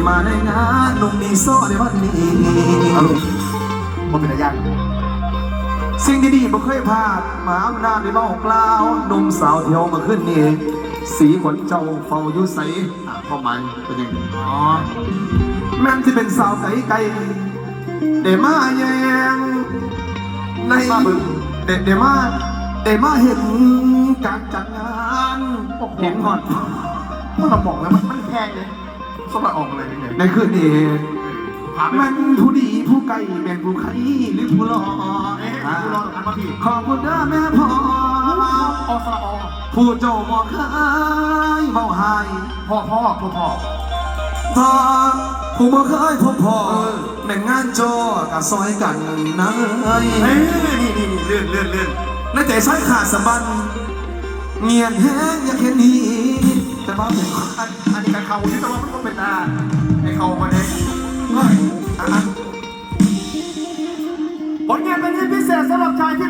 ມາໃນງານໜຸ່ມມີຊໍໃນວັນນີ້ ອາລົມບໍ່ເປັນຕາຢ້ານ. ສິ່ງດີໆບໍ່ເຄີຍພາດ ມະຫາອຳນາດໄດ້ເວົ້າກ່າວ ໜຸ່ມສາວທີ່ເຮົາມາຂຶ້ນນີ້ ສີ່ຄົນເຈົ້າເຝົ້າຢູ່ໃສ? ອາ ຄວາມໝາຍເປັນຫຍັງ? ອໍ ແມ່ນຊິເປັນສາວໄກໆ ໄດ້ມາແຍ່ງໃນ ມາເບິ່ງ ໄດ້ ໄດ້ມາ ໄດ້ມາເຫັນການຈັດງານ ໂອ້ໂຫ ເຫັນຮອດ ຄົນລະໝ່ອງແລ້ວ ມັນ ມັນແພງເດ້. ສະບາຍອອກເລີຍ ໃນຄືນນີ້ ຖາມແມ່ນຜູ້ດີຜູ້ໄກ ແມ່ນຜູ້ໄຄຫຼືຜູ້ຫຼໍ່? ເອີ ຜູ້ຫຼໍ່ ຖາມມາພີ່. ຂອບຄຸນເດີແມ່ພໍ່ ອອ ສະຫຼະ ອໍ ຜູ້ເຈົ້າບໍ່ເຄີຍເວົ້າຮ້າຍ ພໍ່ ພໍ່ ພໍ່ ພໍ່ ຜູ້ບໍ່ເຄີຍພົບພໍ້ ເອີ ແມ່ນງານຈໍກະຊ່ອຍກັນນາຍ. ເອີ ນີ້ ນີ້ ນີ້ ເລື່ອນ ເລື່ອນ ເລື່ອນ ໃນໃຈຊາຍຂາດສະບັ້ນ ງຽດແຮງຢາກເຫັນຫີ ແຕ່ວ່າເປັນ ອັນ ອັນນີ້ກະເຂົ້າຢູ່ ແຕ່ວ່າມັນບໍ່ເປັນຕາໃຫ້ເຂົ້າມາເດ້. ເອີ ອ່ະ ອ່ະ ຜົນງານເປັນທີ່ພິເສດສຳລັບຊາຍທີ່